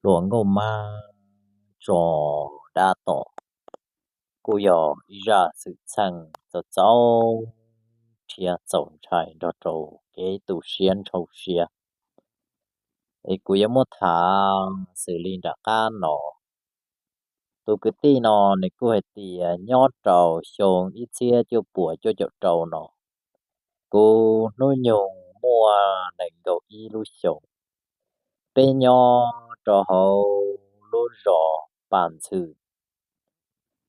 hluas nkauj mab tso dab tom, kuj yog ib zaj xwm txheej txaus txaus rhiab txaus ntshai nrog rau kev tu siab ntshaw siab. Es kuv yuav muab tham xws li nram qab no. Tus kwv tij no nws kuj hais tias nyob rau xyoo ib txhiab cuaj puas cuaj caum rau no, kuv hnub nyoog muaj nees nkaum ib lub xyoos. Peb nyob rau hauv lub zos Pas Ntxhw.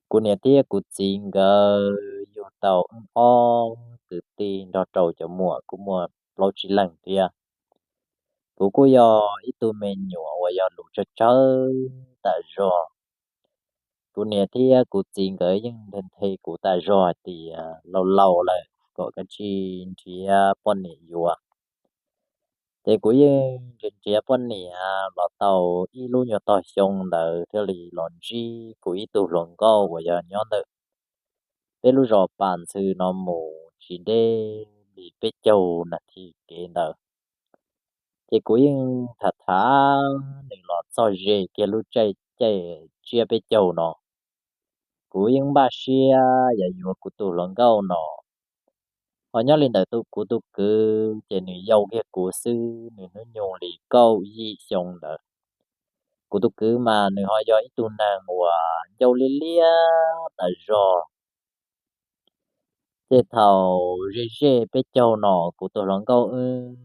Kuv niam thiab kuv txiv nkawd yug tau wb ob kwv tij nrog rau cov muam kuj muaj plaub tsib leeg thiab. Kuv kuj yog ib tug me nyuam uas yog lus tsawg tsawg tas zog. Kuv niam thiab kuv txiv nkawd yeej nthe nthe kuv tas zog hais tias laus laus lawm kom kav tsij nrhiav poj niam yuav. Ces kuv yeej nrhiav nrhiav poj niam los tau ib lub nyuag tog xyoo ntawd thiaj li los ntsib kuv ib tug hluas nkauj uas yog nyob ntawm peb lub zos Pas Ntxhw no mus tsis deb li peb caug nas this kev ntawd. Ces kuv yeej tham tham nws los txog ze kiag lub caij tsiab peb caug no. Kuv yeej npaj siab yuav yuav kuv tus hluas nkauj no. Ho nyob li ntawm kuv tus kwv ces nws yau kiag kuv xwb, nws hnub nyoog li kaum yim xyoo ntawd. Kuv tus kwv mas nws ho yog ib tug neeg uas ncauj liab liab tas zog. Ces thaum ze ze peb caug no kuv tus hluas nkauj wb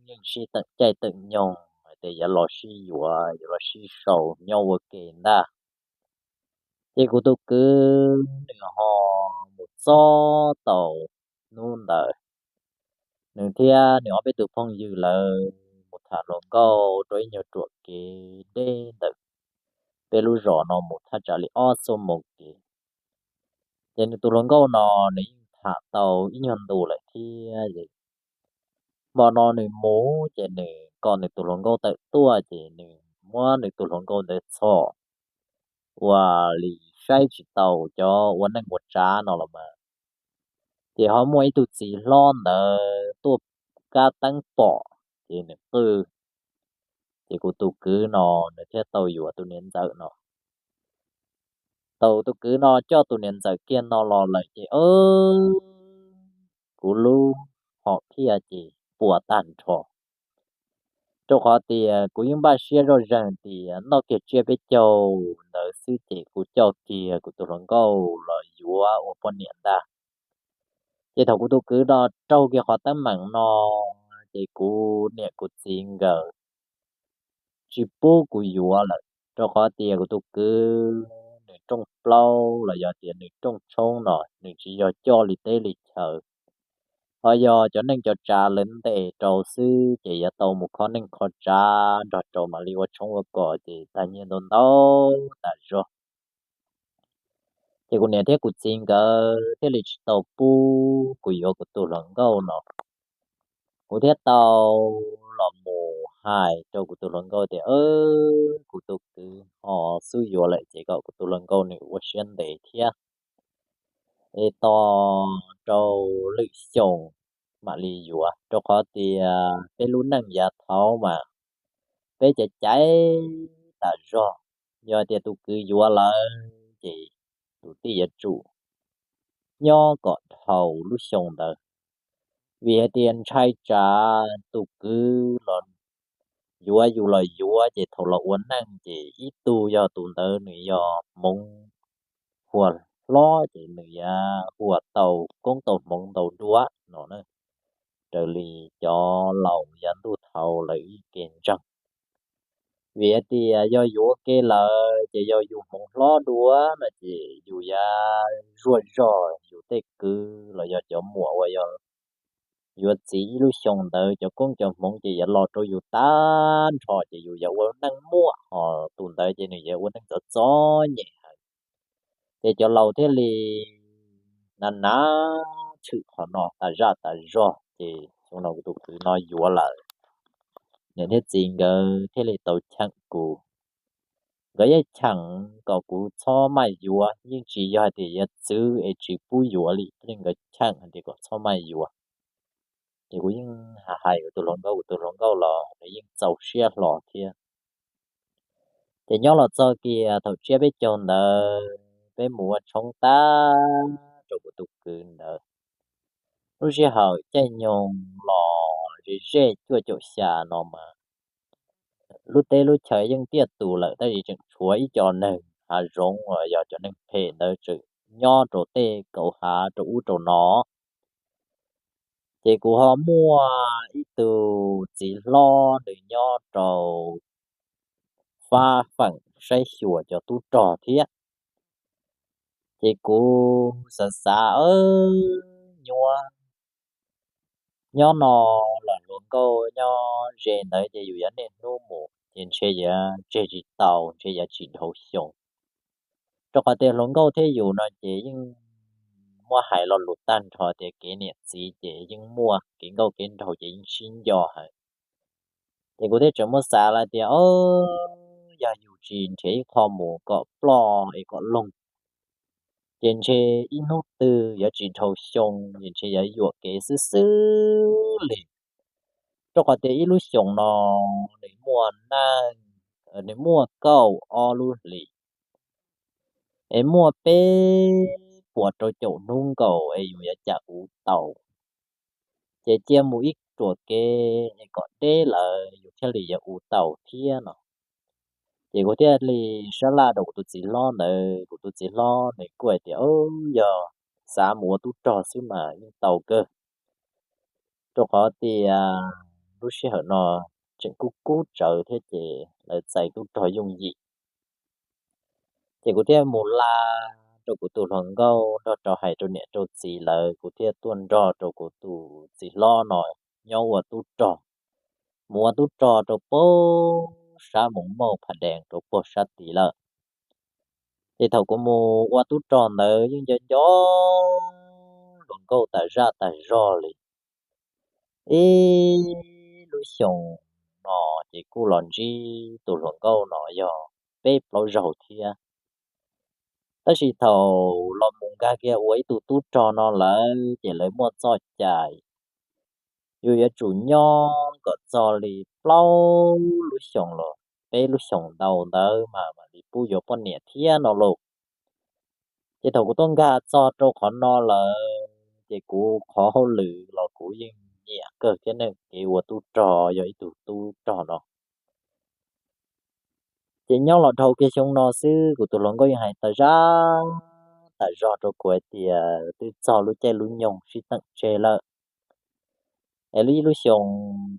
yeej sib teem caij teem nyoog hais tias yuav los sib yuav, yuav los sib sau nyob ua ke ntag. Ces kuv tus kwv nws ho mus txog tau hnub ntawd, nws thiab nws ob peb tus phooj ywg lawv mus tham hluas nkauj rau ib nyuag ruam kev deb ntawm peb lub zos no mus thaj tsam li ob xuab moos kev. Ces nws tus hluas nkauj no nws yeej tham tau ib nyuag ntu lawm thiab. Hmo no nws mus ces nws kom nws tus hluas nkauj tawm tuaj ces nws muab nws tus hluas nkauj ntawd txhom ua li saib tsis taus cov ua neej ua tsav no los mas. Ces ho muaj ib tug txiv hlob ntawd tuaj kab teeb pom ces nws qw. Ces kuv tus kwv no nws thiaj tau yuav tus niam ntxawm no. Thaum tus kwv no coj tus niam ntxawm kiag no los lawm ces kuv lub hom phiaj ces puas tag nrho. Rau qhov tias kuv yeej npaj siab zoj zeeg tias noj kiag tsiab peb caug ntawd xwb ces kuv coj kiag kuv tus hluas nkauj los yuav ua poj niam ntag. Ces thaum kuv tus kwv no raug kiag qhov teeb meem no, ces kuv niam kuv txiv nkawd tsis pub kuv yuav lawm, rau qhov tias kuv tus kwv nws rooj plaub los yog tias nws rooj tshoob no nws tsis yog coj li teb li chaw, ho yog cov neej cov tsav lawv ntes rau xwb ces yuav tau mus kho neej kho tsav nrog rau mam li ua tshoob ua kos ces tag nyiaj ntau ntau tas zog. Ces kuv niam thiab kuv txiv nkawd thiaj li tsis tau pub kuv yuav kuv tus hluas nkauj no. Kuv thiaj tau los mus hais rau kuv tus hluas nkauj tias, kuv tus kwv ho xub yuav lawm ces kom kuv tus hluas nkauj nws ua siab ntev thiab, es tos rau lwm xyoo mam li yuav, rau qhov tias peb lub neej yav thaud mas peb caiv caiv tas zog. Yog tias tus kwv yuav lawm ces tus tij yuav tsum nyob kom dhau lub xyoo ntawd, vim hais tias ntshai tsam tus kwv los yuav yus los yuav ces thaum los ua neej ces ib tug yog tus ntawd nws yog hmoov huas hlob ces nws yuav huas tau koob tau hmoov ntau dua no na, raws li cov laus yav ntuj thaud lawv ib ke ntseeg. Vim hais tias yog yus ua ke lawm ces yog yus hmoov hlob dua no ces yus yuav zuaj zog yus tej kwv los yog cov muam uas yog yuav txiv ib lub xyoo ntawd cov koob cov hmoov ces yuav los rau yus tag nrho ces yus yuav ua neej muaj, ho tus ntawd ces nws yuav ua neej txom txom nyem heev. Ces cov laus thiaj li na na tshwm qhov no tas zaj tas zog ces xyoo no kuv tus kwv no yuav lawm, niam thiab txiv nkawd thiaj li tau cheem kuv. Nkawd yeej cheem kom kuv txhob maj yuav, yeej tsis yog hais tias yuav txwv es tsis pub yuav li, thiaj li nkawd cheem hais tias kom txhob maj yuav. Ces kuv yeej hais hais kuv tus hluas nkauj, kuv tus hluas nkauj los nws yeej txaus siab hlo thiab. Ces nyob los txog kiag thaum tsiab peb caug ntawd peb mus ua tshoob tab rau kuv tus kwv ntawd. Lub sij hawm caij nyoog los ze zej cuaj caum xya no mas lub teb lub chaw yeej tiaj tus lawm tab sis tseem tshuav ib co neeg hav zoov uas yog cov neeg phem ntawd tseem nyob rau tej kaum hav rau ub rau no. Ces kuv ho muaj ib tug txiv hlob nws nyob rau fab feem saib xyuas cov tub rog thiab. Ces kuv xav xav, nyuab nyob no los hluas nkauj nyob ze ntawd ces yus yuav niaj hnub mus ces ntshe yuav tseg tsis tau, ntshe yuav tsis dhau xyoo. Rau qhov tias hluas nkauj thiab yus no ces yeej muaj hais lo lus tag nrho tias kev niam txiv ces yeej muaj, kev nkauj kev nraug ces yeej sib nco heev. Ces kuv thiaj tseem muab xav lawm tias, o, yog yus tsis nrhiav ib qho mus kom ploj es kom loog ces ntshe ib hnub twg yuav tsis dhau xyoo ces ntshe yuav yuam kev xwb xwb li. Rau qhov tias ib lub xyoos no nws muaj neeg, nws muaj kaum ob lub hlis, es muaj peb puas rau caum hnub nkaus es yus yuav cas ua tau. Ces cia mus ib ruam kev es kom deb lawm yus thiaj li yuav ua tau thiab no. Ces kuv thiaj li sab laj rau kuv tus txiv hlob ntawd, kuv tus txiv hlob nws kuj hais tias, yog xav mus ua tub rog xwb mas yeej tau kawg, rau qhov tias lub sij hawm no tseem kub kub tsawv thiab ces lawv txais tub rog yooj yim. Ces kuv thiaj mus la rau kuv tus hluas nkauj nrog rau hais rau niam rau txiv lawv, kuv thiaj tuaj nrog rau kuv tus txiv hlob no nyob ua tub rog, mus ua tub rog rau puag sab Moos Mauj Phas Dees rau puag sab tid lawm. Ces thaum kuv mus ua tub rog ntawd yeej nco nco hluas nkauj tas zaj tas zog li. Ib lub xyoos no ces kuj los ntsib tus hluas nkauj no yog peb plaub zaug thiab. Tab sis thaum los mus nkag kiag ua ib tug tub rog no lawm ces lawv muaj txoj cai yus yuav tsum nyob kom txog li plaub lub xyoos los peb lub xyoos ntau ntawd mas mam li pub yuav poj niam thiab no lauj. Ces thaum kuv tuaj nkag txog rau qhov no lawm ces kuv qhov hauj lwm los kuv yeej nyiam kawg thiab ne, kev ua tub rog, yog ib tug tub rog no. Ces nyob los dhau kiag xyoo no xwb kuv tus hluas nkauj yeej hais tas zaj tas zog rau kuv hais tias twb txog lub caij lub nyoog sib teem tseg lawm. Es lub ib lub xyoos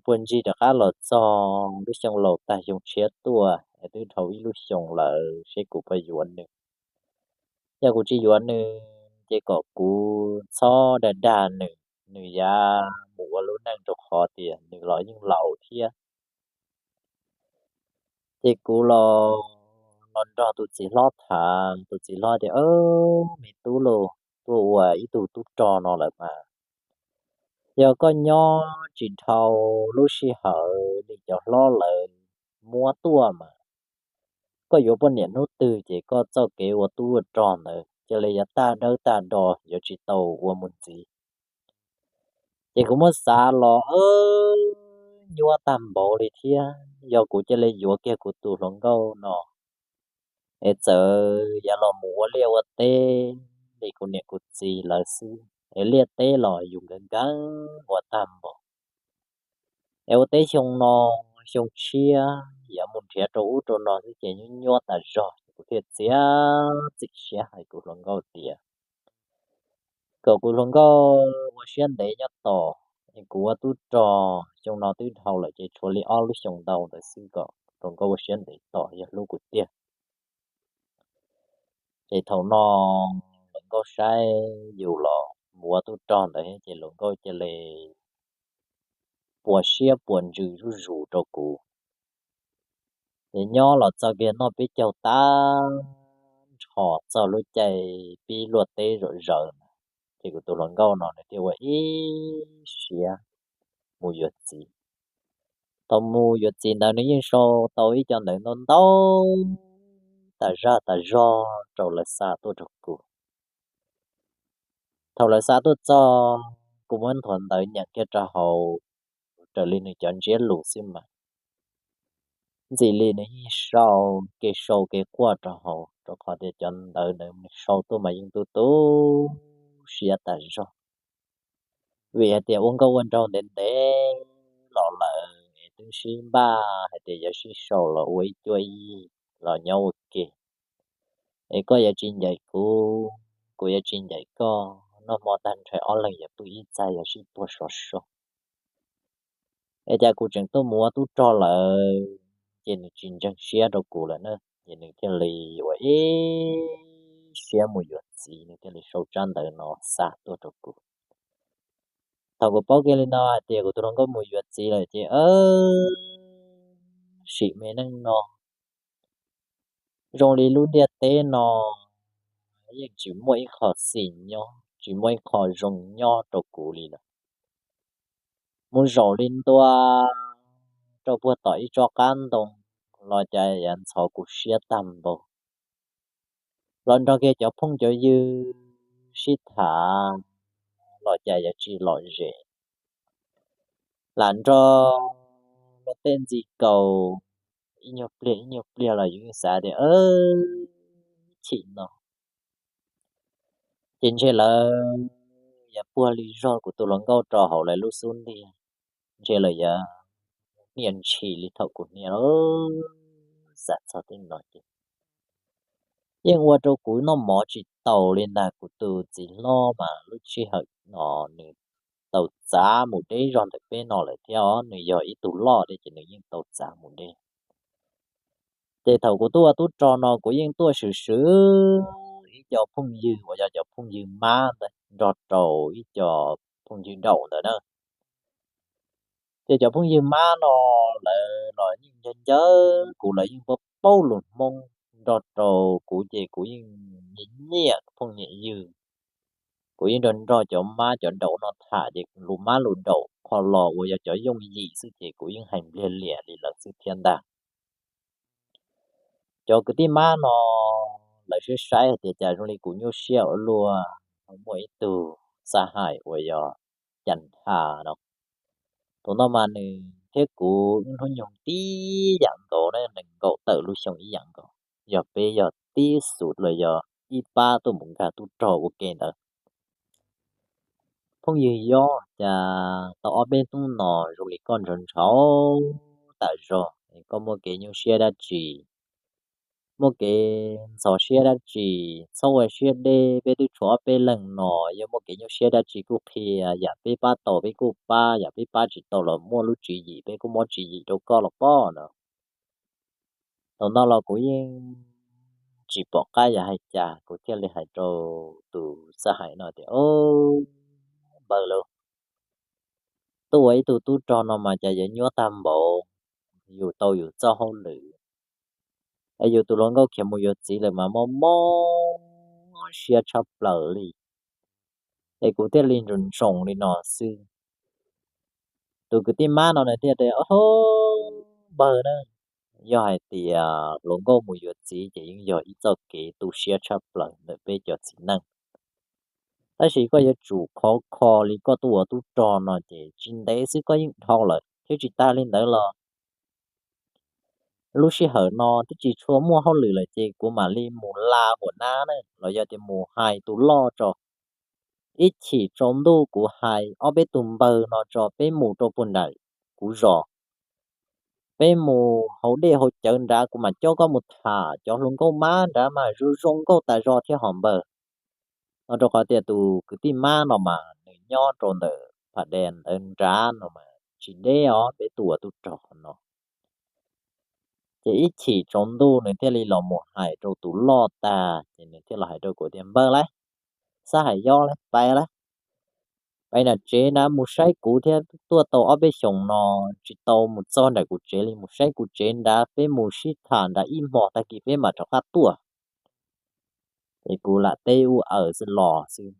puag ncig rov qab los txog lub xyoo laus tag xyoo tshiab tuaj es twb dhau ib lub xyoos lawm seb kuv puas yuav nws. Yog kuv tsis yuav nws ces kom kuv txhob dag dag nws, nws yav mus ua lub neej rau qhov tias nws los yeej laus thiab. Ces kuv los, los nrog tus txiv hlob tham, tus txiv hlob tias, me tub lauj, tuaj ua ib tug tub rog no lawm mas yog koj nyob tsis dhau lub sij hawm li cov hlob lawv muab tuaj mas koj yuav poj niam hnub twg ces koj txoj kev ua tub ua rog ntawd cia li yuav tag dawb tag do, yuav tsis tau ua mus ntxiv. Ces kuv muab xav los nyuaj tag npaum li thiab, yog kuv cia li yuav kiag kuv tus hluas nkauj no es txawm yav los mus ua liaj ua teb li kuv niam kuv txiv lawv xwb es liaj teb los yus nkees nkees ua tag npaum. Es ua teb xyoo no xyoo tshiab yav mus nrhiav rau ub rau no xwb ces nyuaj nyuaj tas zog, kuv thiaj txiav txim siab hais kuv hluas nkauj tias kom kuv hluas nkauj ua siab ntev nyob tos, es kuv ua tub rog xyoo no twb dhau lawm ces tshuav li ob lub xyoo ntau ntawd xwb, kom hluas nkauj ua siab ntev tos yog hlub kuv tiag. Ces thaum no hluas nkauj saib yus los mus ua tub rog ntawd ces hluas nkauj cia li puas siab puas ntsws zuj zus rau kuv. Ces nyob los txog kiag noj peb caug tag nrho txog lub caij pib luaj teb zom zaws na, ces kuv tus hluas nkauj no nws thiaj ua ib siab mus yuav txiv. Thaum mus yuav txiv ntawd nws yeej sau tau ib co ntawv ntau ntau tas zaj tas zog rau lawv xa tuaj rau kuv. Thaum lawv xa tuaj txog, kuv muab nthuav ntawv nyeem kiag rau hauv raws li nws cov ntsiab lus xwb mas ntxim li nws yeej sau kev sau kev quaj rau hauv, rau qhov tias cov ntawv ntawd nws sau tuaj mas yeej tu tu siab tas zog. Vim hais tias ua nkauj ua nraug ntev ntev los lawm es twb sib npaj hais tias yuav sib sau los ua ib cuab ib yig los nyob ua ke. Es koj yuav tsis ncaim kuv, kuv yuav tsis ncaim koj, noj hmo tag nrho ob leeg yuav pw ib txaj yuav sib puag sov so. Es cas kuv tseem tuaj mus ua tub rog lawm, ces nws tsis ntseeg siab rau kuv lawm na, ces nws thiaj li ua ib siab mus yuav txiv, nws thiaj li sau tsab ntawv no xa tuaj rau kuv. Thaum kuv paub kiag li no hais tias kuv tus hluas nkauj mus yuav txiv lawm ces sim me neej no zoo li lub ntiaj teb no yeej tsis muaj ib qho xis nyob, tsis muaj ib qho zoo nyob rau kuv li lawm. Mus zaum li ntua rau puag tom ib tsob qab ntoo los cas yuav ntxhov kuv siab tag npaum. Los nrog kiag cov phooj cov ywg sib tham los cas yuav tsis lom zem. Lam nrog luag tej ntxi kaus ib nyuag pliag ib nyuag pliag los yus yeej xav tias chim no ces ntshe lawv yuav puag li zog kuv tus hluas nkauj rau hauv lawv lub xub ntiag, ntshe lawv yuav niaj ntshis li thaum kuv hnia lawm. Xav txog tej no ces yeej ua rau kuv noj mov tsis taus li ntag. Kuv tus txiv hlob mas lub sij hawm no nws tau txav mus deb zog ntawm peb no lawm thiab os, nws yog ib tug loj thiab ces nws yeej tau txav mus deb. Ces thaum kuv tuaj ua tub rog no kuv yeej tuaj swm swm ib co phooj ywg uas yog cov phooj ywg mab ntawd nrog rau ib co phooj ywg daum ntawd na. Ces cov phooj ywg mab no lawv los yeej ncawg ncawg kuv, lawv yeej paub paub lus Hmoob nrog rau kuv ces kuv yeej nyiam nyiam phooj nyiam ywg. Kuv yeej nrog nrog cov mab cov daum no tham ces lus mab lus daum qhov los uas yog cov yooj yim xwb ces kuv yeej hais npliag liam li lawv xwb thiab ntag. Cov kwv tij mab no lawv saib saib hais tias cas zoo li kuv nyuaj siab ua luaj, muaj ib tug xab hais uas yog Cas Nthas no. Tus no mas nws thiab kuv wb hnub nyoog tib yam nkaus na, nees nkaum tawm lub xyoo ib yam nkaus, yog peb yog tib xus los yog ib pab tuaj mus nkag tub rog ua ke ntawd. Phooj ywg yob, cas tau ob peb hnub no zoo li koj ntshaus ntshaus tas zog, koj muaj kev nyuaj siab dab tsi, muaj kev ntxhov siab dab tsi, txhob ua siab deb, peb twb tshuav ob peb leeg no, yog muaj kev nyuaj siab dab tsi kuj qhia, yam peb pab tau peb kuj pab, yam peb pab tsis tau los muaj lub tswv yim peb kuj muab tswv yim rau koj los pob no. Thaum no los kuv yeej tsis pom qab yuav hais cas, kuv thiaj li hais rau tus xab hais no tias, Au, npawg lauj, tuaj ua ib tug tub rog no mas cas yuav nyuaj tag npaum, yus tau yus txoj hauj lwm, es yus tus hluas nkauj khiav mus yuav txiv lawm mas mob mob siab tshaj plaws li. Es kuv thiaj li ntsoos ntsoos li no xwb. Tus kwv tij mab no nws thiaj tias, Au, npawg na, yog hais tias hluas nkauj mus yuav txiv ces yeej yog ib txoj kev tu siab tshaj plaws ntawm peb cov txiv neej. Tab sis koj yuav tsum khov kho li koj tuaj ua tub rog no ces tsis ntev xwb koj yeej dhau lawm, thiab tsis tas li ntawd los lub sij hawm no twb tsis tshua muaj hauj lwm lawm ces kuv mam li mus la huam nab na, los yog tias mus hais tus loj tso. Ib chim tsaus ntuj kuv hais ob peb tug npawg no tso, peb mus rau puag nram kuv zos, peb mus hauv dej hauv cawv nrad, kuv mam coj koj mus tham cov hluas nkauj mab nrad mas zoo zoo nkauj tas zog thiab hos npawg. No rau qhov tias tus kwv tij mab no mas nws nyob rau ntawm Pham Dej ntawd nrad no mas tsis deb os, peb tuaj ua tub rog no. Ces ib chim tsaus ntuj nws thiaj li los mus hais rau tus loj tag ces nws thiaj los hais rau kuv tias, Npawg lauj, xab hais yob lauj, pais lauj, pais nram tsev nrad mus saib kuv thiab, tuaj tau ob peb xyoos no tsis tau mus txog nram kuv tsev li, mus saib kuv tsev nrad, peb mus sib tham nrad ib hmos tag kis peb mam rov qab tuaj. Ces kuv lam teb ua aws xwb los xwb.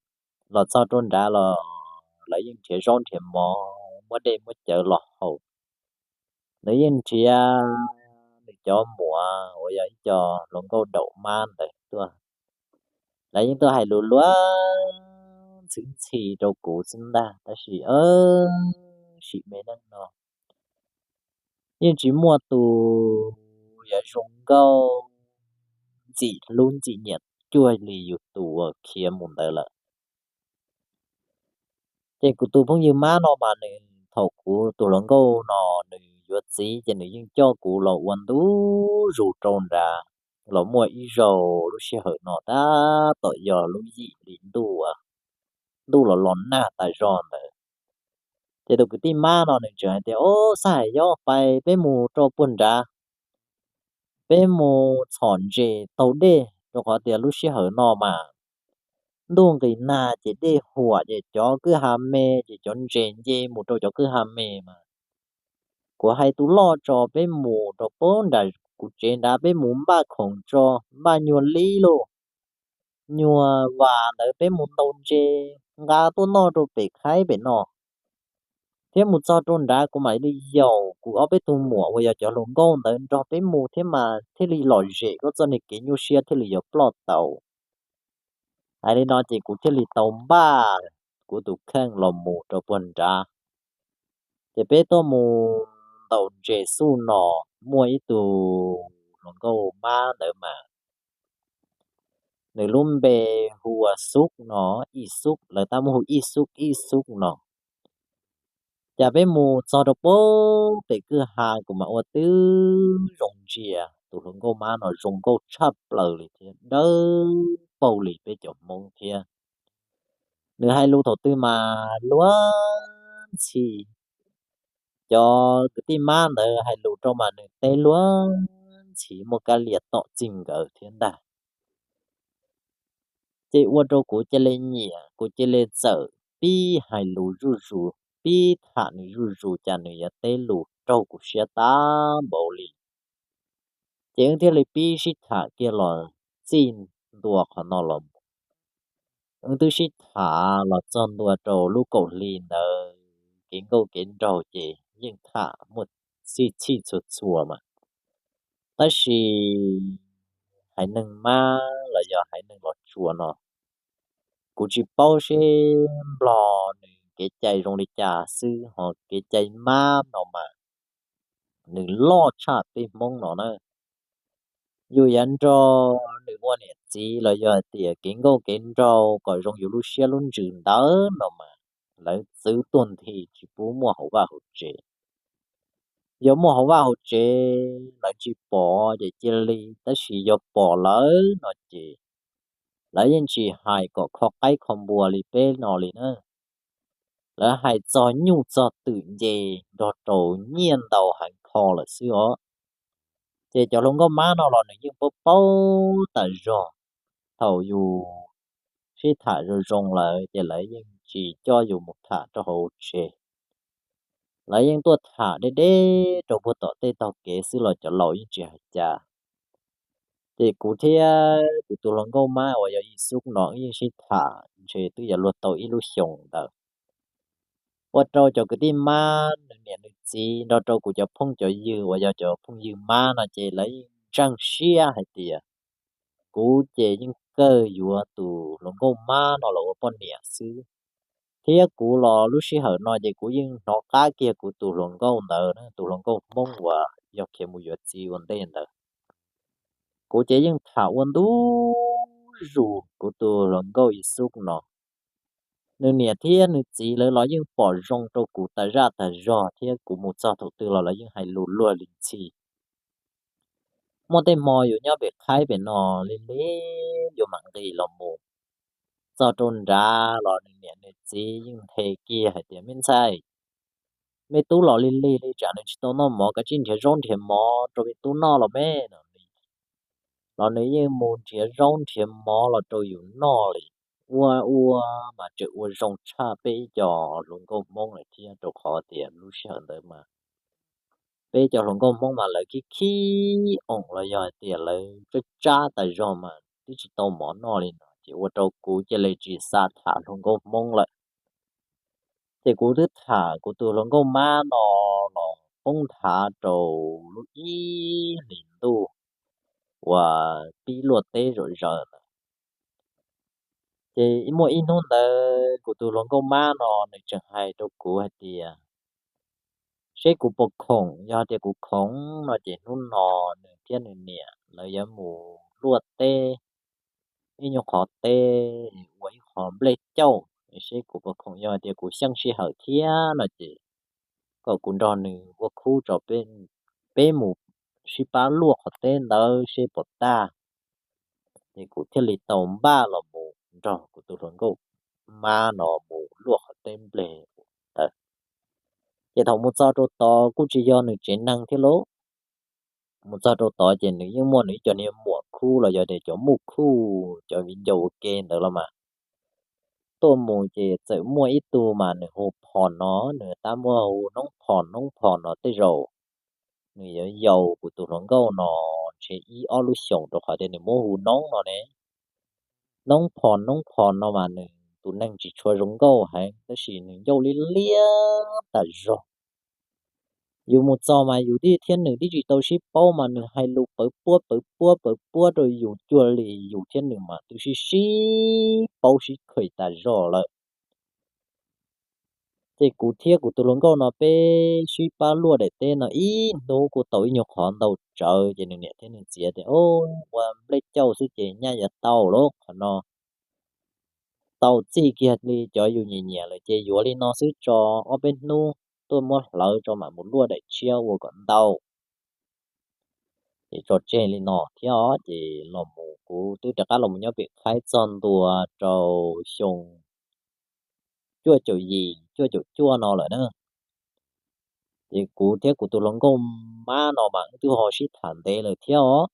Los txog rau nrad los lawv yeej nrhiav zaub nrhiav mov, muab dej muab cawv los haus. Nws yeej nrhiav nws cov muam uas yog ib co hluas nkauj daum mab ntawd tuaj. Lawv yeej tuaj hais lus luag ntxhi ntxhi rau kuv xwb ntag, tab sis sim me neej no yeej tsis muaj tus yuav zoo nkauj ntxim hlub ntxim nyiam cuag li yus tus uas khiav mus ntawd lawm. Ces kuv tus phooj ywg mab no mas nws, thaum kuv tus hluas nkauj no nws yuav txiv ces nws yeej coj kuv los ua ntu zus rau nrad, los muaj ib zaug lub sij hawm no tab tom yog lub yim hli ntuj, ntuj los los nag tas zog ntawd. Ces tus kwv tij mab no nws tseem hais tias, Ob, xab hais yob pais peb mus rau puag nrad, peb mus txhom ntses taug dej, rau qhov tias lub sij hawm no mas ntuj nqis nag ces dej huam ces cov kwj ha me, ces cov ntses nce mus rau cov kwj ha me mas. Kuv hais tus loj tso, peb mus rau puag nram kuv tsev nrad, peb mus npaj khoom tso, npaj nyuag lib lauj, nyuag vas ntawd, peb mus ntaus ntses nqa tuaj noj rau pem khaib pem no, thiab mus txog rau nrad kuv mam li yaum kuv ob peb tug muam uas yog cov hluas nkauj ntawd nrog peb mus thiab mas thiaj li lom zem koj txoj niag kev nyuaj siab thiaj li yuav ploj tau. Hais li no ces kuv thiaj li tau npaj kuv tus kheej los mus rau puag nrad. Ces peb tuaj mus ntaus ntses xuj no, muaj ib tug hluas nkauj mab ntawd mas nws lub npe hu ua Xub no, Ib Xub, lawv tab muab hu Ib Xub, Ib Xub no. Ces peb mus txog rau puag pem kwj ha, kuv mam ua tib zoo ntsia tus hluas nkauj mab no zoo nkauj tshaj plaws li thiab dawb paug li peb cov Hmoob thiab. Nws hais lus thaum twg mas luag ntxhi, cov kwv tij mab ntawd hais lus rau mas nws teb luag ntxhi muaj kab lias tom txij nkawd thiab ntag. Ces ua rau kuv cia li nyiam, kuv cia li txawm pib hais lus zuj zus, pib tham nws zuj zus, cas nws yuav teb lus raug kuv siab tab npaum li. Ces wb thiaj li pib sib tham kiag los txij ntua qhov no los mus. Wb twb sib tham los txog ntua rau lub kaum hli ntawd, kev nkauj kev nraug ces yeej tham muaj txhij txhij txhua txhua mas. Tab sis haiv neeg mab los yog haiv neeg los tsuas no, kuv tsis paub seb nplog nws kev cai zoo li cas xwb, ho kev cai mab no mas nws loj tshaj peb Hmoob no na. Yus yuav nrog nws ua niam txiv los yog hais tias kev nkauj kev nraug kom zoo yus lub siab lub ntsws ntawd no mas lawv txwv tuag nthi tsis pub muaj hauv vaj hauv tsev. Yog muaj hauv vaj hauv tsev lawv tsis pom ces cia li, tab sis yog pom lawm no ces lawv yeej tsis hais kom kho qaib kho npua li peb no li na. Lawv hais txog nyuj txog twm nce nrog rau nyiaj ntau heev kho lawm xwb os. Ces cov hluas nkauj mab no los nws yeej paub paub tas zog. Thaum yus sib tham zoo zoo lawm ces lawv yeej tsis coj yus mus tham rau hauv tsev. Lawv yeej tuaj tham deb deb rau puag tom tej taug kev xwb los cov laus yeej tsis hais cas. Ces kuv thiab kuv tus hluas nkauj mab uas yog Ib Xub no wb yeej sib tham ntshe twb yuav luag tau ib lub xyoos ntawd. Ua rau cov kwv tij mab nws niam nws txiv nrog rau kuv cov phooj cov ywg uas yog cov phooj ywg mab no ces lawv yeej ntseeg siab hais tias kuv ces yeej kawg yuav tus hluas nkauj mab no los ua poj niam xwb. Thiab kuv los lub sij hawm no ces kuv yeej hnov qab kiag kuv tus hluas nkauj ntawd, tus hluas nkauj Hmoob uas yog khiav mus yuav txiv ua ntej ntawd. Kuv ces yeej tham ua ntu zus kuv tus hluas nkauj Ib Xub no. Nws niam thiab nws txiv lawv los yeej pom zoo rau kuv tas zaj tas zog thiab kuv mus txog thaum twg los lawv yeej hais lus luag li ntxhi. Muaj tej hmo yus nyob pem qhaib pem no li li, yus mam nqis los mus txog rau nrad los nws niam nws txiv yeej nthe kiag hais tias, Me ntxhais, me tub los lig lig li tsam nws tsis tau noj mov, koj tsij nrhiav zaub nrhiav mov rau me tub noj los me no. Los nws yeej mus nrhiav zaub nrhiav mov los rau yus noj li. Ua ua mas tseem ua zoo tshaj peb ib co hluas nkauj Hmoob lawm thiab, rau qhov tias lub sij hawm ntawd mas peb cov hluas nkauj Hmoob mas lawv khib khib oom los yog hais tias lawv tsab tsab tas zog mas twb tsis tau mov noj li no, ces ua rau kuv cia li tsis xav tham hluas nkauj Hmoob lawm. Ces kuv twb tham kuv tus hluas nkauj mab no los poob nthav rau lub ib hlis ntuj uas pib luaj teb zom zaws ntawd. Ces muaj ib hnub ntawd kuv tus hluas nkauj mab no nws tseem hais rau kuv hais tias, seb kuv puas khoom, yog tias kuv khoom no ces hnub no nws thiab nws niam lawv yuav mus luaj teb ib nyuag qhov teb ua ib qhov nplej cauj, seb kuv puas khoom, yog tias kuv xyeej sij hawm thiab no ces kom kuv nrog nws ua khub tso, peb mus sib pab luaj qhov teb ntawd seb puas tag. Ces kuv thiaj li tau npaj los mus nrog kuv tus hluas nkauj mab no mus luaj qhov teb nplej ntawd. Ces thaum mus txog rau tod kuj tsis yog nws tsev neeg thiab lauj. Mus txog rau tod ces nws yeej muaj nws ib co niag muam khub los yog tias cov muj khub, cov viv ncaus ua ke ntawd los mas. Tuaj mus ces txawm muaj ib tug mas nws hu Phom no, nws tab muab hu Noob Phom, Noob Phom no tej zaum nws yuav yau kuv tus hluas nkauj no ntshe ib ob lub xyoos, rau qhov tias nws muab hu Noob no ne. Noob Phom, Noob Phom no mas nws tus neeg tsis tshua zoo nkauj heev tab sis nws ncauj liab liab tas zog. Yus mus txog mas yus thiab nws twb tsis tau sib paub mas nws hais lus pawv puab pawv puab pawv puab rau yus, cuag li yus thiab nws mas twb sib sib paub sib khawm tas zog lawm. Ces kuv thiab kuv tus hluas nkauj no peb sib pab luaj daim teb no ib hnub kuj tau ib nyuag qhov ntau tsawv, ces nws niam thiab nws txiv tias, Ua nplej cauj xwb ces nyaj yuav tau lauj, qhov no tau txij kiag li cov yus nyiam nyiam lawm ces yuav li no xwb tso, ob peb hnub tuaj muab hlawv tso mam mus luaj daim tshiab ua kom ntau. Ces tso tseg li no thiab os, ces los mus kuv twb rov qab los mus nyob pem Khaib txog ntua rau xyoo cuaj caum yim cuaj caum cuaj no lawm na. Ces kuv thiab kuv tus hluas nkauj mab no mas wb twb ho sib tham ntev lawm thiab os.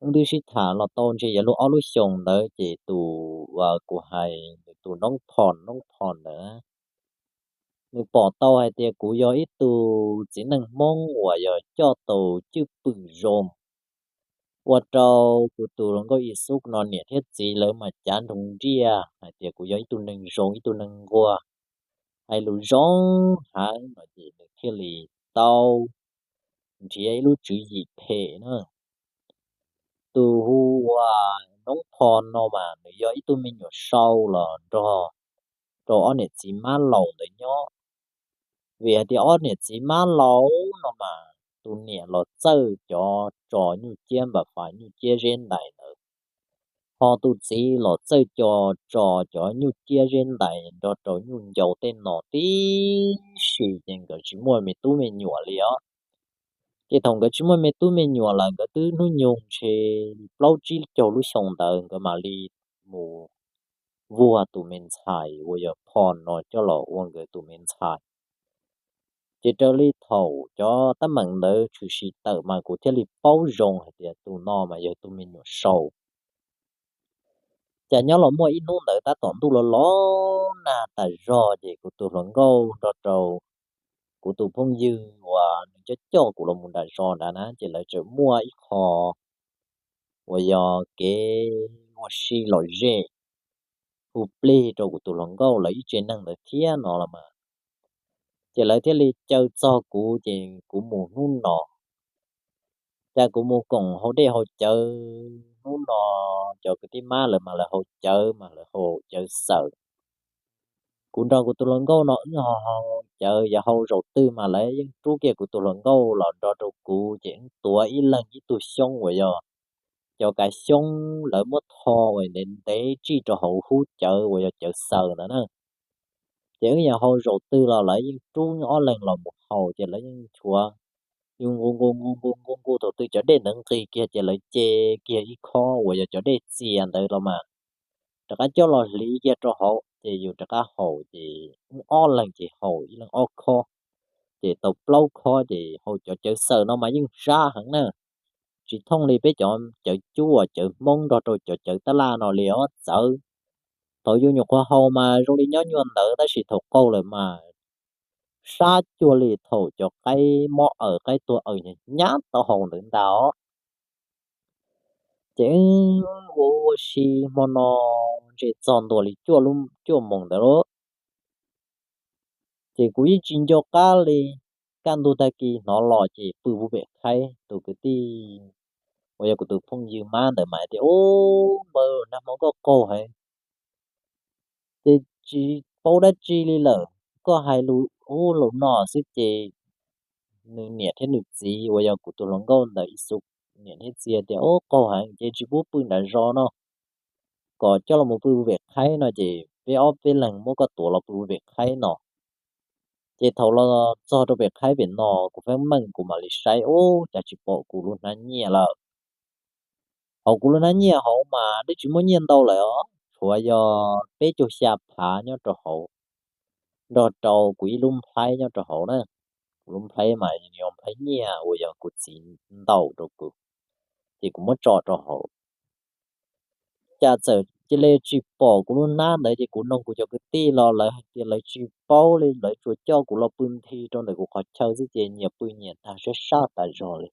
Wb twb sib tham los tau ntshe yuav luag ob lub xyoos ntawd ces tus uas kuv hais nws tus Noob Phom, Noob Phom ntawd nws pom tau hais tias kuv yog ib tug txiv neej Hmoob uas yog coj tau cwj pwm zoo, ua rau kuv tus hluas nkauj Ib Xub no niam thiab txiv lawv mas cav nroo nriaj hais tias kuv yog ib tug neeg zoo ib tug neeg nquag, hais lus zoo heev no ces nws thiaj li tau nrhiav ib lub tswv yim phem na. Tus hu ua Noob Phom no mas nws yog ib tug me nyuam sau los nrog rau ob niam txiv mab laus ntawd nyob. Vim hais tias ob niam txiv mab laus no mas tus niam los txawj cov tso nyuj ciab npam fas nyuj ciab zeb ntais ntawd, ho tus txiv los txawj cov tso cov nyuj ciab zeb ntais nrog rau nyuj ncau tej no tib si, ces nkawd tsis muaj me tub me nyuam li os. Ces thaum nkawd tsis muaj me tub me nyuam lawm nkawd twb hnub nyoog ntshe plaub tsib caug lub xyoo ntawd nkawd mam li mus vuag tus me ntxhais uas yog Phom no coj los ua nkawd tus me ntxhais. Ces raws li thaum cov teeb meem ntawd tshwm sim tawm mas kuv thiaj li paub zoo hais tias tus no mas yog tus me nyuam sau. Cas nyob los muaj ib hnub ntawd tab tom ntuj los los nag tas zog ces kuv tus hluas nkauj nrog rau kuv tus phooj ywg uas nws coj coj kuv los mus nram zos nrad na ces lawv tseem muaj ib qho uas yog kev ua si lom zem hu plig rau kuv tus hluas nkauj lawv ib tsev neeg ntawd thiab no los mas. Ces lawv thiaj li caw txog kuv ces kuv mus hnub no. Cas kuv mus koom haus dej haus cawv hnub no, cov kwv tij mab lawv mas lawv haus cawv mas lawv haus cawv xaws. Kuv nrog kuv tus hluas nkauj no wb haus cawv, yog haus zaum twg mas lawv yeej rub kiag kuv tus hluas nkauj los nrog rau kuv ces wb tuav ib leeg ib tug xyoob uas yog cov kav xyoob lawv muab tho uas ntev ntev tsij rau hauv hub cawv uas yog cawv xaws ntawd na. Ces wb yog haus zaum twg los lawv yeej rub ob leeg los mus haus ces lawv yeej nchuav yus nqus nqus nqus nqus nqus nqus thaum twg cov dej ntawd nqis kiag ces lawv ce kiag ib khob uas yog cov dej txias ntawd los mas rov qab coj los hliv kiag rau hauv ces yus rov qab haus ces wb ob leeg ces haus ib leeg ob khob, ces tau plaub khob ces haus cov cawv xaws no mas yeej sab heev na. Tsis thooj li peb cov cawv cuaj cawv Hmoob nrog rau cov cawv tab laj no li os txawv. Thaum yus nyuam qhuav haus mas zoo li nyob nyuag ntawd tab sis thaum qaug lawm mas sab cuag li thaum cov qaib mob aws qaib tuag aws hnyav hnyav tau haus ntawd ntag os. Ces wb ua ua si hmo no ntshe txog ntua li cuaj lub cuaj moos ntawd lauj. Ces kuv yeej tsis nco qab li, kaj ntug tag kis hnov los ces pw puag pem Khaib tus kwv tij uas yog kuv tus phooj ywg mab ntawd mas hais tias, Ub, npawg, nag hmo koj qaug heev, ces tsis paub dab tsi li lawm, koj hais lus ub, laus no xwb ces nws niam thiab nws txiv uas yog kuv tus hluas nkauj ntawd Ixus niam thiab txiv tias, ub, qaug heev ces tsis pub pw nram zos no, kom coj los pw pem qhaib no ces peb ob peb leeg muab koj tuav los pw pem qhaib no. Ces thaum los txog rau pem qhaib pem no, kuv feeb meej kuv mam li saib, ub, cas tsis pom kuv lub hnab nyiaj lawm. Hauv kuv lub hnab nyiaj hauv mas twb tsis muaj nyiaj ntau lawm os, tshuav yog peb caug xya phav nyob rau hauv, nrog rau kuv ib lub nplhaib nyob rau hauv na. Kuv lub nplhaib mas yog nplhaib nyiaj uas yog kuv txiv ntaus rau kuv, ces kuv muab tso rau hauv. Cas txawm cia li tsis pom kuv lub hnab ntawd, ces kuv noog kuv cov kwv tij los lawv hais tias lawv tsis paub li, lawv tsuas coj kuv los pw nthi rau ntawm kuv qhov chaw xwb ces nyias pw nyias tag sab sab tas zog li.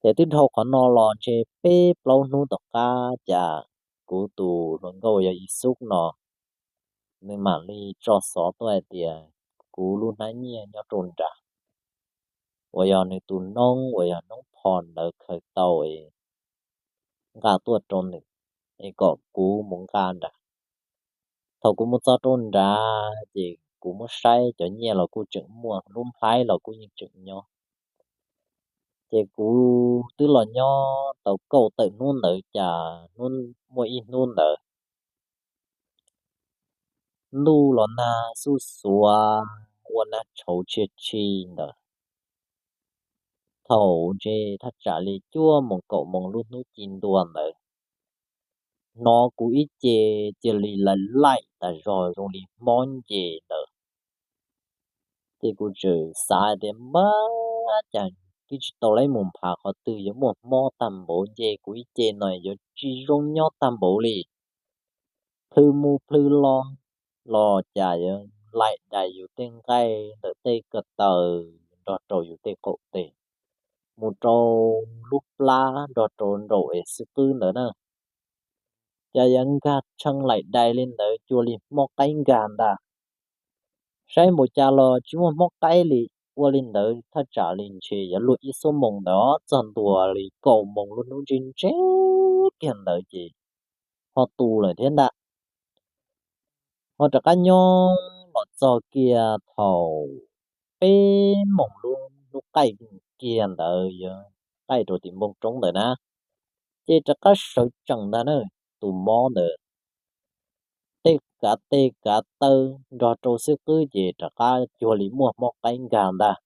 Ces twb dhau qhov no los ntshe peb plaub hnub tom qab, cas kuv tus hluas nkauj yog Ixus no, nws mam li tso xov tuaj hais tias kuv lub hnab nyiaj nyob rau nrad, uas yog nws tus noob uas yog noob Phom ntawd khaws tau es nqa tuaj rau nws, es kom kuv mus nqa nrad. Thaum kuv mus txog rau nrad ces kuv muab saib cov nyiaj los kuj tseem muaj, lub nplhaib los kuj yeej tseem nyob. Ces kuv twb los nyob tau kaum tawm hnub ntawd, cas hnub, muaj ib hnub ntawd ntuj los nag xuj xuav, ua nag tshauv tshia tshi ntawd. Thaum ntshe thaj tsam li cuaj moos kaum moos lub hnub ci ntua ntawd, hnov kuv ib ce cia li laim laim tas zog zoo li mob nce ntawd. Ces kuv tseem xav tias, npab, cas twb tsis tau laib mus nphav qhov twg yuav muaj mob tag npaum, nce kuv ib ce no yuav tsis zoo nyob tag npaum li. Plhws mus plhws los, los cas yuav laim dais yus tej nqaij ntawm tej ko taw nrog rau yus tej qaum tes, mus rau lub plab nrog rau nraum es xwb qwb ntawd na. Cas yuav nkag tshee laim dais li ntawd, cuag li mob qaib nkag ntag. Saib npaum cas los tsis muaj mob qaib li. Ua li ntawd thaj tsam li ntshe yuav luag ib xuab moos ntawd, txog ntua li kaum moos lub hnub ntseb ntseb tiag ntawd ces ho tu lawm thiab ntag. Ho rov qab nyob los txog kiag thaum peb moos lub hnub qaij kiag ntawd, yuav qaij rau tim npoo roob ntawd na, ces rov qab sawv tsees ntag na. Tus mob ntawd tej kav tes kav taw nrog rau xwb qwb ces rov qab cuag li muaj mob qaib nkag ntag.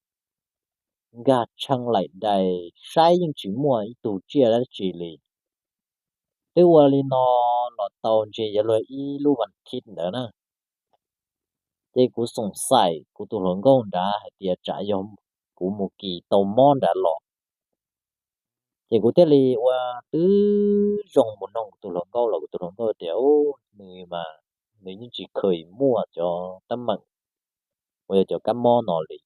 Nkag tshee laim dais, saib yeej tsis muaj ib tug tsiaj dab tsi li. Twb ua li no los tau ntshe yuav luag ib lub vas thiv ntawd na. Ces kuv xoom xaim kuv tus hluas nkauj nrad hais tias tsam yog kuv mus kis tau mob nrad los. Ces kuv thiaj li ua tib zoo mus noog kuv tus hluas nkauj los kuv tus hluas nkauj tias, nws mas nws yeej tsis kheev muaj cov teeb meem uas yog cov kab mob no li.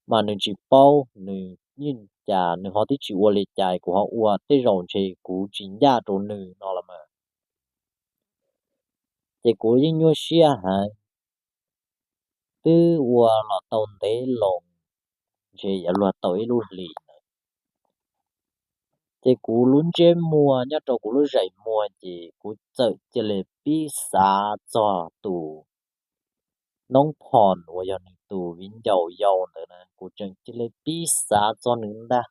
Mas nws tsis paub, nws yeej cas nws ho twb tsis ua li cas, kuv ho ua tej zaum ntshe kuv tsis ncaj rau nws no los mas. Ces kuv yeej nyuaj siab heev, twb ua los tau ntev loo, ntshe yuav luag tau ib lub hlis ntawd. Ces kuv lub ntsej muag nyob rau kuv lub zeem muag ces kuv txawm cia li pib xav txog tus noob Phom uas yog nws tus viv ncaus yau ntawd na, kuv tseem cia li pib xav txog nws ntag.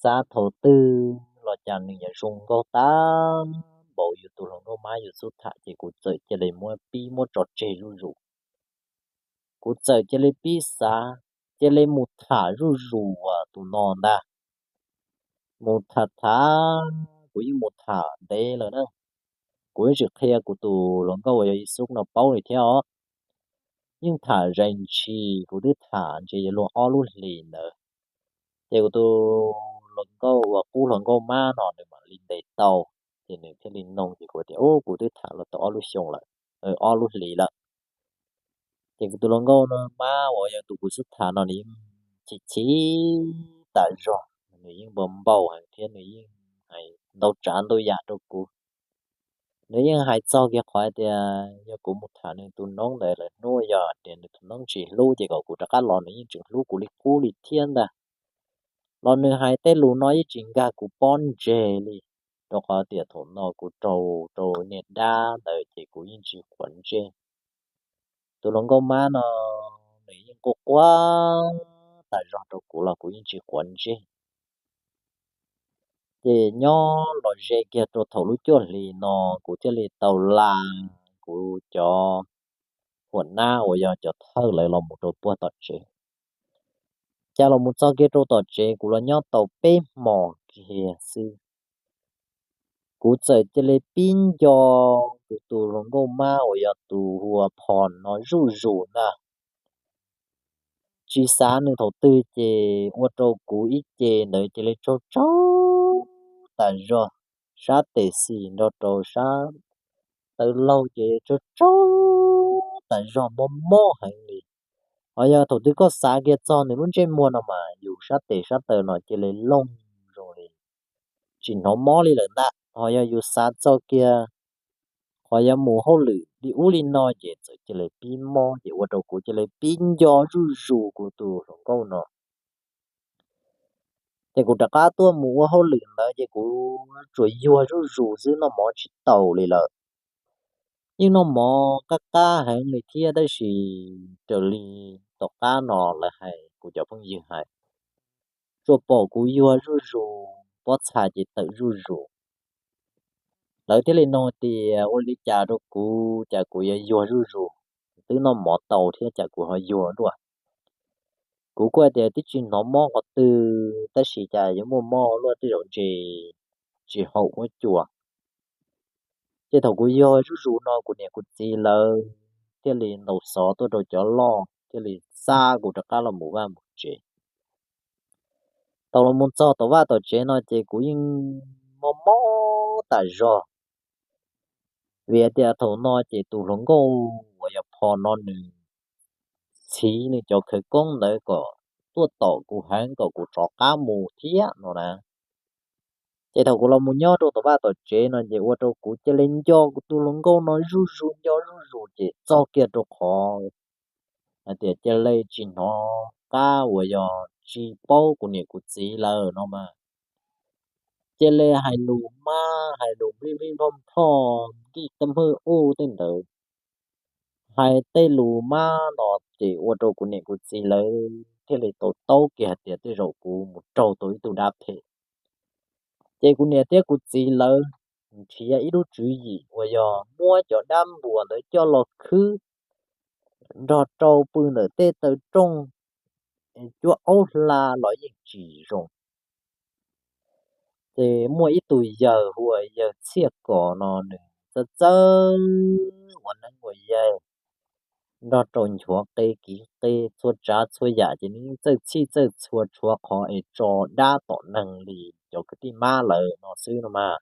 Xav thaum twg los cas nws yuav zoo nkauj tag npaum yus tus hluas nkauj mab yus xub tham, ces kuv txawm cia li muab pib muab tso tseg zuj zus. Kuv txawm cia li pib xav, cia li mus tham zuj zus tus no ntag. Mus tham tham, kuv yeej mus tham ntev lawm na. Kuv yeej tsis qhia kuv tus hluas nkauj uas yog Ixus no paub li thiab os. Yeej tham zais ntshis, kuv twb tham ntshe yuav luag ob lub hlis ntawd. Ces kuv tus hluas nkauj uas qub hluas nkauj mab no nws mam li ntes tau, ces nws thiaj li noog, ces kuv tias, ub, kuv twb tham los tau ob lub xyoo lawm, ob lub hlis lawm. Ces kuv tus hluas nkauj mab uas yog tus kuv xub tham no nws yeej chim chim tas zog, nws yeej npau npau heev thiab nws yeej hais ntau tsav ntau yam rau kuv. Nws yeej hais txog kiag qhov tias yog kuv mus tham nws tus noob ntawd lawm hnub yog tias nws tus noob tsis hlub ces kom kuv rov qab los, nws yeej tseem hlub kuv li qub li thiab ntag. Los nws hais tej lus no yeej tsis nkag kuv pob ntseg li, rau qhov tias thaum no kuv raug rau niag dab ntawd ces kuv yeej tsis quav ntsej. tus hluas nkauj mab no nws yeej quaj quaj tas zog rau kuv los kuv yeej tsis quav ntsej. Ces nyob los ze kiag rau thaum lub cuaj hlis no kuv thiaj li tau la kuv cov huam nab uas yog cov thawj lawv los mus rau puag tom tsev. Cas los mus txog kiag rau tom tsev kuv los nyob tau peb hmos kiag xwb, kuv txawm cia li pib nco kuv tus hluas nkauj mab uas yog tus hu ua Phom no zuj zus ntag. Tsis xav nws thaum twg ces ua rau kuv ib ce ntawd cia li tsaug tsaug tas zog, sab tes xis nrog rau sab taw laug ces tsaug tsaug tas zog, mob mob heev li. Ho yog thaum twg koj xav kiag txog nws lub ntsej muag no mas yus sab tes sab taw no cia li looj zoo li tsis hnov mob li lawm ntag. Ho yog yus xav txog kiag qhov yuav mus hauj lwm li ub li no ces txawm cia li pib mob ces ua rau kuv cia li pib nco zuj zus kuv tus hluas nkauj no. Ces kuv rov qab tuaj mus ua hauj lwm ntawd ces kuv tsuas yuag zuj zus xwb, noj mov tsis taus li lawm. Yeej noj mov qab qab heev li thiab tab sis raws li tom qab no lawv hais, kuv cov phooj ywg hais, tsuas pom kuv yuag zuj zus, pob txha ces tawm zuj zus. Lawv thiaj li nug tias ua li cas rau kuv, cas kuv yuav yuag zuj zus, twb noj mov tau thiab cas kuv ho yuag luaj. Kuv kuj hais tias twb tsis hnov mob qhov twg tab sis cas yuav muaj mob luaj tej zaum ntshe tsis haum huab cua. Ces thaum kuv yuag zuj zus no kuv niam kuv txiv lawv thiaj li ntaus xov tuaj rau cov loj thiaj li xa kuv rov qab los mus vaj mus tsev. Thaum los mus txog tom vaj tom tsev no ces kuv yeej mob mob tas zog, vim tias thaum no ces tus hluas nkauj uas yog Phom no nws txhiv nws cov khawv koob ntawd kom tuaj tom kuv heev kom kuv rov qab mus thiab no na. Ces thaum kuv los mus nyob rau tom vaj tom tsev no ces ua rau kuv cia li nco kuv tus hluas nkauj no zuj zus, nco zuj zus ces txog kiag rau qhov hais tias cia li tsis hnov qab uas yog tsis paub kuv niam kuv txiv lawm no mas cia li hais lus mab, hais lus nplij nplij nploj nplhoj, nplij tej hmwj ub tej ntawd. Hais tej lus mab no ces ua rau kuv niam kuv txiv lawv thiaj li tau taub kiag hais tias tej zaum kuv mus raug tau ib tug dab phem. Ces kuv niam thiab kuv txiv lawv nrhiav ib lub tswv yim uas yog muab cov dab npuas ntawd coj los khwb nrog rau pw ntawm tej taw rooj, cuab aub hla los yeej tsis zoo. Ces muaj ib tug yawg hu ua yawg Txhiaj Kos no nws txawj txawj ua neeb ua yaig nrog rau nchuav qe kiv qe txhua tsav txhua yam ces nws yeej txawj txhij txawj txhua tshuav qhov es tso dab tom neeg li cov kwv tij mab lawm no xwb no mas.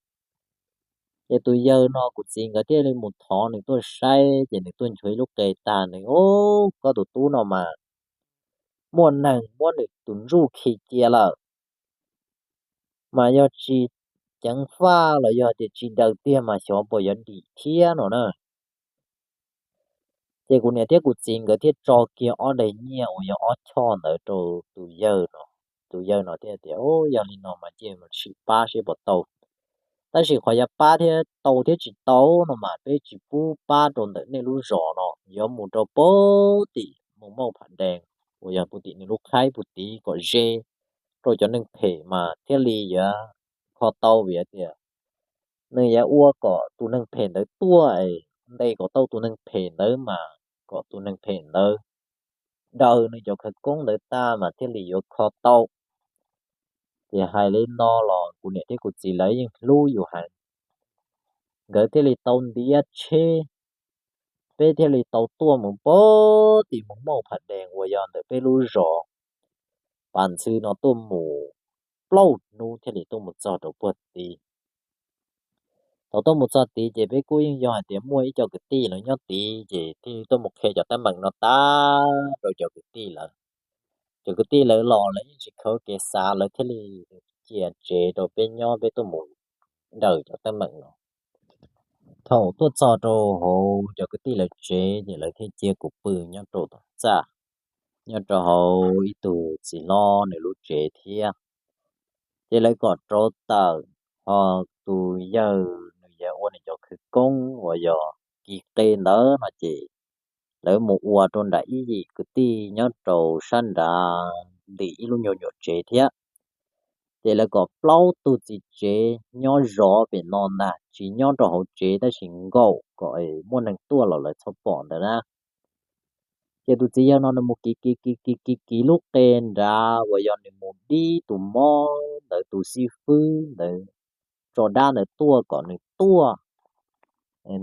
Ces tus yawg no kuv txiv nkawd thiaj li mus thov nws tuaj saib ces nws tuaj nchuav ib lub qe tag nws, Ub, koj tus tub no mas muaj neeg muab nws tus ntsuj khi cia lawm, mas yog tsis ceev faj los yog tias tsis daws tiag mas xyov puas yuav dim thiab no na. Ces kuv niam thiab kuv txiv nkawd thiaj tso kiag ob daim nyiaj uas yog ob choj ntawd rau tus yawg no. Tus yawg no thiaj tias, Yog li no mas cia mus sim pab seb puas tau. Tab sis qhov yuav pab thiab tau thiab tsis tau no mas peb tsis pub pab rau ntawm nej lub zos no, yuav mus rau puag tim Moos Mauj Pham Dees uas yog puag tim nws lub khaib puag tid kom ze rau cov neeg phem mas thiaj li yuav kho tau, vim tias nws yuav ua kom tus neeg phem ntawd tuaj es ntes kom tau tus neeg phem ntawd mas kom tus neeg phem ntawd daws nws cov khawv koob ntawd tag mas thiaj li yuav kho tau. Ces hais li no los kuv niam thiab kuv txiv lawv yeej hlub yus heev, nkawd thiaj li tau ntiav tsheb, peb thiaj li tau tuaj mus puag tim Moos Mauj Pham Dees uas yog ntawm peb lub zos Pas Ntxhw no tuaj mus plaub hnub thiaj li tuaj mus txog rau puag tid. Thaum tuaj mus txog tid ces peb kuj yeej yog hais tias muaj ib co kwv tij lawv nyob tid ces thiaj li tuaj mus qhia cov teeb meem no tag rau cov kwv tij lawv. Cov kwv tij lawv los lawv yeej tsis khav kev xav, lawv thiaj li cia tsev rau peb nyob, peb tuaj mus daws cov teeb meem no. Thaum tuaj txog rau hauv cov kwv tij lawv tsev ces lawv thiaj cia kuv pw nyob rau tom txaj, nyob rau hauv ib tug txiv hlob nws lub tsev thiab. Ces lawv kom rauv taws, ho tus yawg nws yuav ua nws cov khawv koob uas yog kis qe ntawd no ces lawv mus ua rau nram ib yim kwv tij nyob rau sab nrad ntim ib lub nyuag nyuam tsev thiab. Ces lawv kom plaub tug txiv tsev nyob zov pem no ntag, tsis nyob rau hauv tsev tab sis nkaum kom muaj neeg tuaj los lawv txhob pom ntawd na. Ces tus txiv yawg no nws mus kiv kiv kiv kiv kiv kiv lub qe nrad uas yog nws mus dib tus mob ntawd tus xib fwb ntawd tso dab ntawd tuaj kom nws tuaj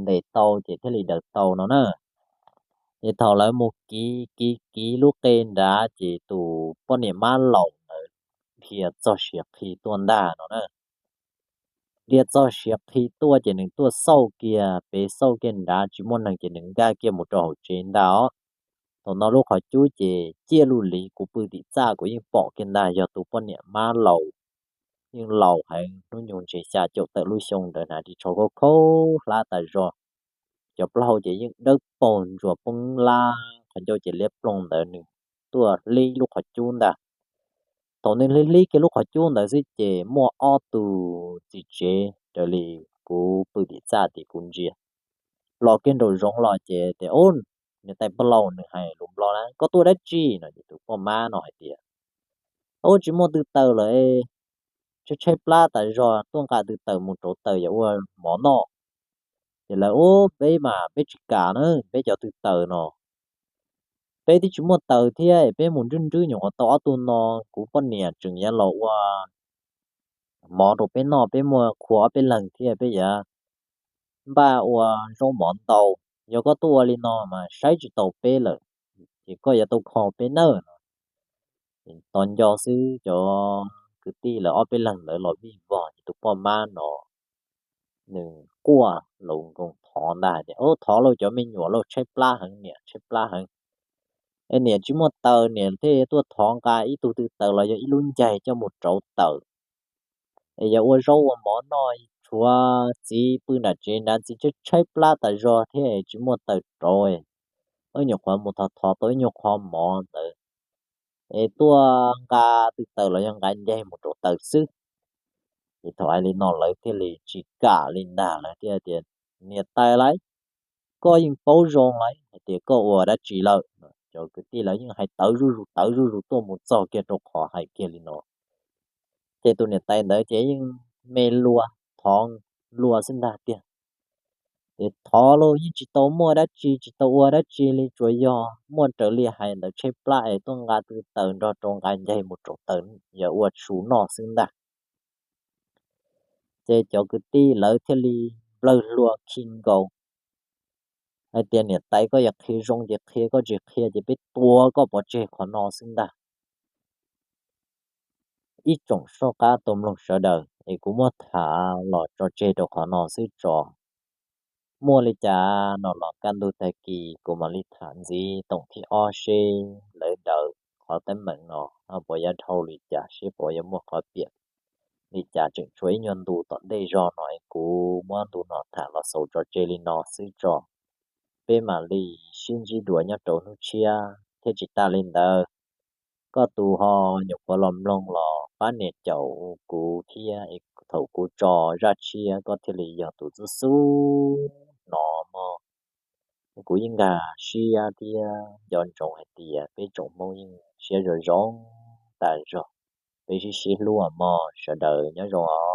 ntes tau ces thiaj li daws tau no na. Ces thaum lawv mus kiv kiv kiv lub qe nrad ces tus poj niam mab laus ntawd dhia txog siav qhi tuaj ntag no na. Dhia txog siav qhi tuaj ces nws tuaj xauj kiag pem, xauj kiag nrad tsis muaj neeg ces nws nkag kiag mus rau hauv tsev ntag os. Thaum no lub qhov cub ces ciaj lug li kuv pw tim txaj kuv yeej pom kiag ntag, yog tus poj niam mab laus, yeej laus heev, hnub nyoog ntshe xya caum tawm lub xyoo ntawd na, ris tsho khaub khaub hlab tas zog. Cov plaub hau ces yeej dawb paug ntsuas poob lab, qhov ncauj ces liab ploog ntawd, nws tuaj hlib lub qhov cub ntag. Thaum nws hlib hlib kiag lub qhov cub ntawd xwb ces muaj ob tug txiv tsev raws li kuv pw tim txaj tim kuv ntsia los kiag nraum zoov los ces tias, Ub, niam tais pog laus, nws hais lus Nplog na, koj tuaj dab tsi no? Ces tus poj mab no hais tias, Ub, tsis muaj tw taws lawm, tshaib tshaib plab tas zog, tuaj nqa tw taws mus rauv taws yog ua mov noj. Ces lawv, Ub, peb mas peb tsis kam na, peb cov tw taws no peb twb tsis muaj taws thiab, peb mus nrwb nrwb nyuam qhuav tau ob tug no, kuv poj niam tseem yuav los ua mov rau peb noj, peb muaj khua ob peb leeg thiab, peb yuav npaj ua zaub mov ntau. Yog koj tuaj ua li no mas saib tsis taus peb lawm, ces koj yuav tau kho peb nawb no. Tos nco xwb cov kwv tij lawv ob peb leeg ntawd los vij vog ces tus poj mab no nws quaj laus nkoos thov ntag tias, Ub, thov lauj cov me nyuam lauj, tshaib plab heev niam, tshaib plab heev. Es niam tsis muaj taws, niam thiaj tuaj thov nqa ib tug tw taws los yog ib lub ncaig coj mus rauv taws es yog ua zaub ua mov noj, tshuav txiv pw nram tsev nrad, txiv tshaib tshaib plab tas zog thiab tsis muaj taws rauv. Wb nyuam qhuav mus thov thov tau ib nyuag qho mov ntawd es tuaj nqa tw taws los yog nqa ncaig mus rauv taws xwb. Ces thaum hais li no lawv thiaj li tsis kam li ntag, lawv thiaj tias, Niam tais lauj, koj yeej paub zoo lauj hais tias koj ua dab tsi lawm. Cov kwv tij lawv yeej hais tawv zuj zus tawv zuj zus tuaj mus txog kiag rau qhov hais kiag li no. Ces tus niam tais ntawd ces yeej me lua, thov lua xwb ntag tiag. Ces thov lauj yeej tsis tau muaj dab tsi, tsis tau ua dab tsi li, tsuas yog muaj raws li hais ntawd, tshaib plab es tuaj nqa tw taws nrog rau nqa ncaig mus rauv taws, yog ua su noj xwb ntag. Ces cov kwv tij lawv thiaj li nplawg hlua khi nkaus hais tias, Niam tais, koj yuav qhia zoo ces qhia, koj tsis qhia ces peb tua koj pov tseg qhov no xwb ntag. Ib tsoom soj qab tau mloog sawv daws, es kuv muab tham los tso tseg rau qhov no xwb tso. Muaj li cas no los kaj ntug tag kis kuv mam li tham ntxiv toom thib ob seb lawv daws qhov teeb meem no puas yuav dhau li cas, seb puas yuav muaj qhov piam li cas. Tseem tshuav ib nyuag ntu tom ntej zog no es kuv muab ntu no tham los xaus tso tseg li no xwb tso. Peb mam li sib ntsib dua nyob rau hnub tshiab thiab. Tsis tas li ntawd, koj tus ho nyuam qhuav los mloog los pab nias caum kuv thiab, thaum kuv tso zaj tshiab koj thiaj li yog tus xub xub hnov mog. Kuv yeej nkag siab thiab nco ntsoov hais tias peb tsoom Hmoob yeej siab zoo zoo tas zog, peb sib sib hlub mog. Sawv daws nyob zoo os.